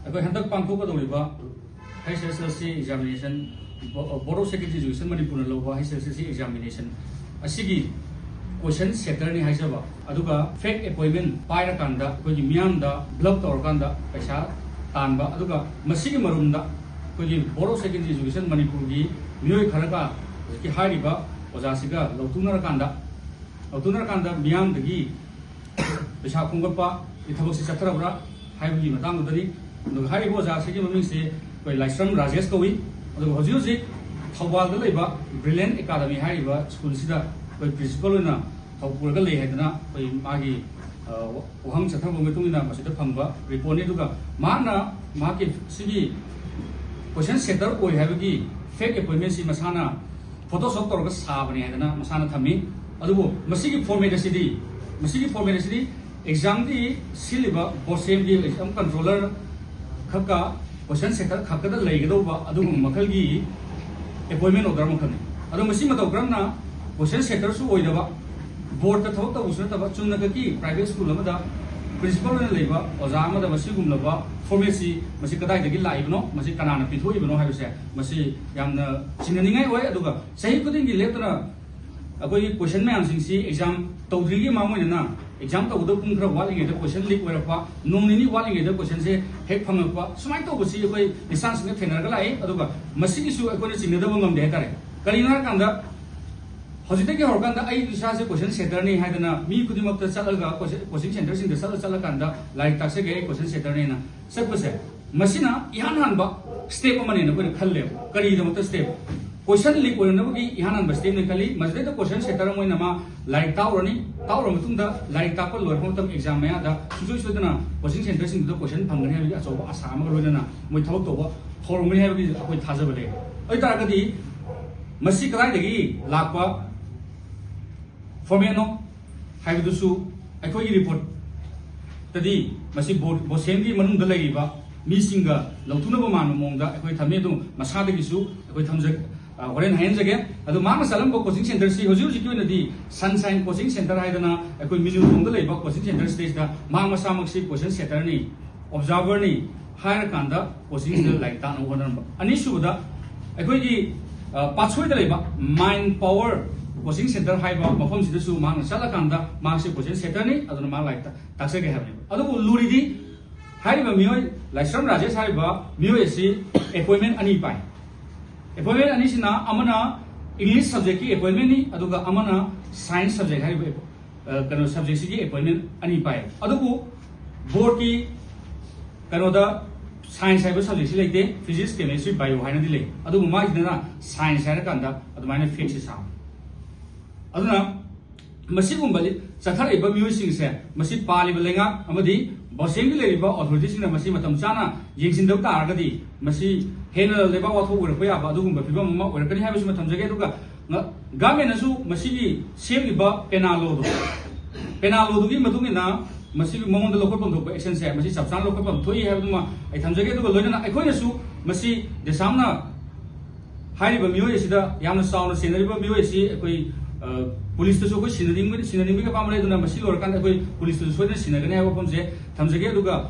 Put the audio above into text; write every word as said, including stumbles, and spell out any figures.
ꯑꯩꯈꯣꯏ ꯍꯟꯗꯛ ꯄꯥꯡꯊꯣꯛꯀꯗꯧꯔꯤꯕ H S L C examination, Board of Secondary Education ꯃꯅꯤꯄꯨꯔꯅ ꯂꯧꯕ H S L C examination ꯑꯁꯤꯒꯤ question setter ꯅꯤ ꯍꯥꯏꯖꯕ, ꯑꯗꯨꯒ fake appointment ꯄꯥꯏꯔꯀꯥꯟꯗ ꯑꯩꯈꯣꯏꯒꯤ ꯃꯤꯌꯥꯝꯗ bluff ꯇꯧꯔꯀꯥꯟꯗ ꯄꯩꯁꯥ ꯇꯥꯟꯕ, ꯑꯗꯨꯒ ꯃꯁꯤꯒꯤ ꯃꯔꯨꯝꯗ ꯑꯩꯈꯣꯏꯒꯤ Board of Secondary Education ꯃꯅꯤꯄꯨꯔꯒꯤ ꯃꯤꯑꯣꯏ ꯈꯔꯒ ꯍꯧꯖꯤꯛꯀꯤ ꯍꯥꯏꯔꯤꯕ ꯑꯣꯖꯥꯁꯤꯒ ꯂꯧꯊꯣꯛꯅꯔꯀꯥꯟꯗ, ꯂꯧꯊꯣꯛꯅꯔꯀꯥꯟꯗ ꯃꯤꯌꯥꯝꯗꯒꯤ ꯄꯩꯁꯥ ꯈꯣꯝꯒꯠꯄꯒꯤ ꯊꯕꯛꯁꯤ ꯆꯠꯊꯔꯕ꯭ꯔꯥ ꯍꯥꯏꯕꯒꯤ ꯃꯇꯥꯡꯗꯨꯗꯅꯤ꯫ ꯑꯗꯨꯒ ꯍꯥꯏꯔꯤꯕ ꯑꯣꯖꯥꯁꯤꯒꯤ ꯃꯃꯤꯡꯁꯤ ꯑꯩꯈꯣꯏ ꯂꯥꯏꯁ꯭ꯔꯝ ꯔꯥꯖꯦꯁ ꯀꯧꯏ꯫ ꯑꯗꯨꯒ ꯍꯧꯖꯤꯛ ꯍꯧꯖꯤꯛ ꯊꯧꯕꯥꯜꯗ ꯂꯩꯕ Brilliant Academy ꯍꯥꯏꯔꯤꯕ ꯁ꯭ꯀꯨꯜꯁꯤꯗ ꯑꯩꯈꯣꯏ principal ꯑꯣꯏꯅ ꯊꯧ ꯄꯨꯔꯒ ꯂꯩ ꯍꯥꯏꯗꯅ ꯑꯩꯈꯣꯏ ꯃꯥꯒꯤ, ꯑ, ꯋꯥꯍꯪ ꯆꯠꯊꯕ ꯃꯇꯨꯡ ꯏꯟꯅ ꯃꯁꯤꯗ ꯐꯪꯕ report ꯅꯤ꯫ ꯑꯗꯨꯒ ꯃꯍꯥꯛꯅ ꯃꯍꯥꯛꯀꯤ ꯁꯤꯒꯤ question setter ꯑꯣꯏ ꯍꯥꯏꯕꯒꯤ fake appointment ꯁꯤ ꯃꯁꯥꯅ Photoshop ꯇꯧꯔꯒ ꯁꯥꯕꯅꯤ ꯍꯥꯏꯗꯅ ꯃꯁꯥꯅ ꯊꯝꯃꯤ꯫ ꯑꯗꯨꯕꯨ ꯃꯁꯤꯒꯤ format ꯑꯁꯤꯗꯤ, ꯃꯁꯤꯒꯤ format ꯑꯁꯤꯗꯤ exam ꯒꯤ ꯁꯤꯜꯂꯤꯕ BOSEM ꯒꯤ exam controller ꯈꯛꯀ question setter ꯈꯛꯇꯗ ꯂꯩꯒꯗꯧꯕ ꯑꯗꯨꯒꯨꯝꯕ ꯃꯈꯜꯒꯤ appointment order ꯃꯈꯜꯅꯤ꯫ ꯑꯗꯣ ꯃꯁꯤ ꯃꯇꯧ ꯀꯔꯝꯅ question setter ꯁꯨ ꯑꯣꯏꯗꯕ, board ꯇ ꯊꯕꯛ ꯇꯧꯕꯁꯨ ꯅꯠꯇꯕ ꯆꯨꯝꯅꯈꯛꯀꯤ private school ꯑꯃꯗ principal ꯑꯣꯏꯅ ꯂꯩꯕ ꯑꯣꯖꯥ ꯑꯃꯗ ꯃꯁꯤꯒꯨꯝꯂꯕ format ꯁꯤ ꯃꯁꯤ ꯀꯗꯥꯏꯗꯒꯤ ꯂꯥꯛꯏꯕꯅꯣ, ꯃꯁꯤ ꯀꯅꯥꯅ ꯄꯤꯊꯣꯛꯏꯕꯅꯣ ꯍꯥꯏꯕꯁꯦ ꯃꯁꯤ ꯌꯥꯝꯅ ꯆꯤꯡꯅꯅꯤꯡꯉꯥꯏ ꯑꯣꯏ꯫ ꯑꯗꯨꯒ ꯆꯍꯤ ꯈꯨꯗꯤꯡꯒꯤ ꯂꯦꯞꯇꯅ ꯑꯩꯈꯣꯏꯒꯤ question ꯃꯌꯥꯝꯁꯤꯡꯁꯤ exam ꯇꯧꯗ꯭ꯔꯤꯉꯩ ꯃꯃꯥꯡ ꯑꯣꯏꯅꯅ, exam ꯇꯧꯒꯗꯕ ꯄꯨꯡ ꯈꯔ ꯋꯥꯠꯂꯤꯉꯩꯗ question leak ꯑꯣꯏꯔꯛꯄ, ꯅꯣꯡ ꯅꯤꯅꯤ ꯋꯥꯠꯂꯤꯉꯩꯗ question ꯁꯦ ꯍꯦꯛ ꯐꯪꯉꯛꯄ, ꯁꯨꯃꯥꯏꯅ ꯇꯧꯕꯁꯤ ꯑꯩꯈꯣꯏ ꯏꯆꯥꯁꯤꯡꯅ ꯊꯦꯡꯅꯔꯒ ꯂꯥꯛꯏ꯫ ꯑꯗꯨꯒ ꯃꯁꯤꯒꯤꯁꯨ ꯑꯩꯈꯣꯏꯅ ꯆꯤꯡꯅꯗꯕ ꯉꯝꯗꯦ ꯍꯥꯏꯇꯥꯔꯦ꯫ ꯀꯔꯤꯒꯤꯅꯣ ꯍꯥꯏꯔꯀꯥꯟꯗ, ꯍꯧꯖꯤꯛꯇꯒꯤ ꯍꯧꯔꯀꯥꯟꯗ ꯑꯩ ꯏꯁꯥꯁꯦ question setter ꯅꯤ ꯍꯥꯏꯗꯅ ꯃꯤ ꯈꯨꯗꯤꯡꯃꯛꯇ ꯆꯠꯂꯒ, coaching center ꯁꯤꯡꯗ ꯆꯠꯂ ꯆꯠꯂꯀꯥꯟꯗ ꯂꯥꯏꯔꯤꯛ ꯇꯥꯛꯆꯒꯦ, ꯑꯩ question setter ꯅꯦꯅ ꯆꯠꯄꯁꯦ, ꯃꯁꯤꯅ ꯏꯍꯥꯟ ꯍꯥꯟꯕ step ꯑꯃꯅꯦꯅ ꯑꯩꯈꯣꯏꯅ ꯈꯜꯂꯦꯕ꯫ ꯀꯔꯤꯒꯤꯗꯃꯛꯇ step? Question leak ꯑꯣꯏꯅꯅꯕꯒꯤ ꯏꯍꯥꯟ ꯍꯥꯟꯕ step ꯅꯦ ꯈꯜꯂꯤ꯫ ꯃꯁꯤꯗꯩꯗ question setter ꯑꯃ ꯑꯣꯏꯅ ꯃꯥ ꯂꯥꯏꯔꯤꯛ ꯇꯥꯛꯎꯔꯅꯤ, ꯇꯥꯛꯎꯔ ꯃꯇꯨꯡꯗ ꯂꯥꯏꯔꯤꯛ ꯇꯥꯛꯄ ꯂꯣꯏꯔꯛꯄ ꯃꯇꯝ exam ꯃꯌꯥꯗ ꯁꯨꯡꯁꯣꯏ ꯁꯣꯏꯗꯅ coaching center ꯁꯤꯡꯗꯨꯗ question ꯐꯪꯒꯅꯤ ꯍꯥꯏꯕꯒꯤ ꯑꯆꯧꯕ ꯑꯁꯥ ꯑꯃꯒ ꯂꯣꯏꯅꯅ ꯃꯣꯏ ꯊꯕꯛ ꯇꯧꯕ ꯍꯧꯔꯝꯒꯅꯤ ꯍꯥꯏꯕꯒꯤ ꯑꯩꯈꯣꯏ ꯊꯥꯖꯕ ꯂꯩ꯫ ꯑꯗꯨ ꯑꯣꯏꯇꯥꯔꯒꯗꯤ ꯃꯁꯤ ꯀꯗꯥꯏꯗꯒꯤ ꯂꯥꯛꯄ format ꯅꯣ ꯍꯥꯏꯕꯗꯨꯁꯨ ꯑꯩꯈꯣꯏꯒꯤ report ꯇꯗꯤ ꯃꯁꯤ ꯕꯣ-, BOSEM ꯒꯤ ꯃꯅꯨꯡꯗ ꯂꯩꯔꯤꯕ ꯃꯤꯁꯤꯡꯒ ꯂꯧꯊꯣꯛꯅꯕ ꯃꯥꯟꯕ ꯃꯑꯣꯡꯗ ꯑꯩꯈꯣꯏ ꯊꯝꯃꯤ꯫ ꯑꯗꯨ ꯃꯁꯥꯗꯒꯤꯁꯨ ꯑꯩꯈꯣꯏ ꯊꯝꯖ-, ꯑ, ꯍꯣꯔꯦꯟ ꯍꯥꯏꯍꯟꯖꯒꯦ꯫ ꯑꯗꯨ ꯃꯍꯥꯛꯅ ꯆꯠꯂꯝꯕ coaching center ꯁꯤ ꯍꯧꯖꯤꯛ ꯍꯧꯖꯤꯛꯀꯤ ꯑꯣꯏꯅꯗꯤ Sunshine Coaching Center ꯍꯥꯏꯗꯅ ꯑꯩꯈꯣꯏ ꯃꯤꯅꯨ ꯈꯣꯡꯗ ꯂꯩꯕ coaching center ꯁꯤꯗꯩꯁꯤꯗ ꯃꯍꯥꯛ ꯃꯁꯥꯃꯛꯁꯤ question setter ꯅꯤ, observer ꯅꯤ, ꯍꯥꯏꯔꯀꯥꯟꯗ ꯀꯣꯆꯤꯡꯁꯤꯗ ꯂꯥꯏꯔꯤꯛ ꯇꯥꯛꯅꯕ ꯍꯣꯠꯅꯔꯝꯕ꯫ ꯑꯅꯤꯁꯨꯕꯗ ꯑꯩꯈꯣꯏꯒꯤ ꯄꯥꯠꯁꯣꯏꯗ ꯂꯩꯕ ꯃꯥꯏꯟ ꯄꯋꯔ ꯀꯣꯆꯤꯡ ꯁꯦꯟꯇꯔ ꯍꯥꯏꯕ ꯃꯐꯝꯁꯤꯗꯁꯨ ꯃꯍꯥꯛꯅ ꯆꯠꯂꯀꯥꯟꯗ ꯃꯍꯥꯛꯁꯦ ꯀꯣꯆꯤꯡ ꯁꯦꯟꯇꯔꯅꯤ, ꯑꯗꯨꯅ ꯃꯍꯥꯛ ꯂꯥꯏꯔꯤꯛ ꯇꯥꯛꯆꯒꯦ ꯍꯥꯏꯕꯅꯦꯕ꯫ ꯑꯗꯨꯕꯨ ꯂꯨꯔꯤꯗꯤ ꯍꯥꯏꯔꯤꯕ ꯃꯤꯑꯣꯏ ꯂꯥꯏꯁ꯭ꯔꯝ ꯔꯥꯖꯦꯁ ꯍꯥꯏꯔꯤꯕ ꯃꯤꯑꯣꯏ ꯑꯁꯤ ꯑꯦꯄꯣꯏꯟꯃꯦꯟ ꯑꯅꯤ ꯄꯥꯏ꯫ ꯑꯦꯄꯣꯏꯟꯃꯦꯟ ꯑꯅꯤꯁꯤꯅ ꯑꯃꯅ ꯏꯪꯂꯤꯁ ꯁꯕꯖꯦꯛꯀꯤ ꯑꯦꯄꯣꯏꯟꯃꯦꯟꯅꯤ, ꯑꯗꯨꯒ ꯑꯃꯅ ꯁꯥꯏꯟꯁ ꯁꯕꯖꯦꯛ ꯍꯥꯏꯔꯤꯕ ꯑ, ꯀꯩꯅꯣ ꯁꯕꯖꯦꯛꯁꯤꯒꯤ ꯑꯦꯄꯣꯏꯟꯃꯦꯟ ꯑꯅꯤ ꯄꯥꯏ꯫ ꯑꯗꯨꯕꯨ ꯕꯣꯔꯗꯀꯤ ꯀꯩꯅꯣꯗ ꯁꯥꯏꯟꯁ ꯍꯥꯏꯕ ꯁꯕꯖꯦꯛꯁꯤ ꯂꯩꯇꯦ, ꯐꯤꯖꯤꯛꯁ, ꯀꯦꯃꯦꯁꯇ꯭ꯔꯤ, ꯕꯥꯏꯑꯣ ꯍꯥꯏꯅꯗꯤ ꯂꯩ꯫ ꯑꯗꯨꯕꯨ ꯃꯥꯒꯤꯗꯅ ꯁꯥꯏꯟꯁ ꯍꯥꯏꯔꯀꯥꯟꯗ ꯑꯗꯨꯃꯥꯏꯅ ꯐꯦꯛꯁꯤ ꯁꯥꯕ꯫ ꯑꯗꯨꯅ ꯃꯁꯤꯒꯨꯝꯕ ꯆꯠꯊꯔꯛꯏꯕ ꯃꯤꯑꯣꯏꯁꯤꯡꯁꯦ, ꯃꯁꯤ ꯄꯥꯜꯂꯤꯕ ꯂꯩꯉꯥꯛ ꯑꯃꯗꯤ ꯕꯣꯁꯦꯝꯒꯤ ꯂꯩꯔꯤꯕ ꯑꯣꯊꯣꯔꯤꯇꯤꯁꯤꯡꯅ ꯃꯁꯤ ꯃꯇꯝ ꯆꯥꯅ ꯌꯦꯡꯁꯤꯟꯗꯕ ꯇꯥꯔꯒꯗꯤ ꯃꯁꯤ ꯍꯦꯟꯅ ꯂꯩꯕꯥꯛ ꯋꯥꯊꯣꯛ ꯑꯣꯏꯔꯛꯄ ꯌꯥꯕ ꯑꯗꯨꯒꯨꯝꯕ ꯐꯤꯕꯝ ꯑꯃ ꯑꯣꯏꯔꯛꯀꯅꯤ ꯍꯥꯏꯕꯁꯤꯃ ꯊꯝꯖꯒꯦ꯫ ꯑꯗꯨꯒ ꯉ-, ꯒꯚꯔꯟꯃꯦꯟꯅꯁꯨ ꯃꯁꯤꯒꯤ ꯁꯦꯝꯂꯤꯕ ꯄꯦꯅꯥ ꯂꯣꯗꯣ, ꯄꯦꯅꯥ ꯂꯣꯗꯨꯒꯤ ꯃꯇꯨꯡ ꯏꯟꯅ ꯃꯁꯤꯒꯤ ꯃꯉꯣꯟꯗ ꯂꯧꯈꯠꯐꯝ ꯊꯣꯛꯄ ꯑꯦꯛꯁꯟꯁꯦ ꯃꯁꯤ ꯆꯞ ꯆꯥꯅ ꯂꯧꯈꯠꯐꯝ ꯊꯣꯛꯏ ꯍꯥꯏꯕꯗꯨꯃ ꯑꯩ ꯊꯝꯖꯒꯦ꯫ ꯑꯗꯨꯒ ꯂꯣꯏꯅꯅ ꯑꯩꯈꯣꯏꯅꯁꯨ ꯃꯁꯤ ꯗꯦꯁꯥꯝꯅ ꯍꯥꯏꯔꯤꯕ ꯃꯤꯑꯣꯏ ꯑꯁꯤꯗ ꯌꯥꯝꯅ ꯆꯥꯎꯅ ꯆꯦꯟꯅꯔꯤꯕ ꯃꯤꯑꯣꯏ ꯑꯁꯤ ꯑꯩꯈꯣꯏ, ꯑ, ꯄꯨꯂꯤꯁꯇꯁꯨ ꯑꯩꯈꯣꯏ ꯁꯤꯟꯅꯅꯤꯡꯕ, ꯁꯤꯟꯅꯅꯤꯡꯕꯒꯤ ꯑꯄꯥꯝꯕ ꯂꯩ꯫ ꯑꯗꯨꯅ ꯃꯁꯤ ꯂꯣꯏꯔꯀꯥꯟꯗ ꯑꯩꯈꯣꯏ ꯄꯨꯂꯤꯁꯇꯁꯨ ꯁꯣꯏꯗꯅ ꯁꯤꯟꯅꯒꯅꯤ ꯍꯥꯏꯕ ꯋꯥꯐꯝꯁꯦ ꯊꯝꯖꯒꯦ꯫ ꯑꯗꯨꯒ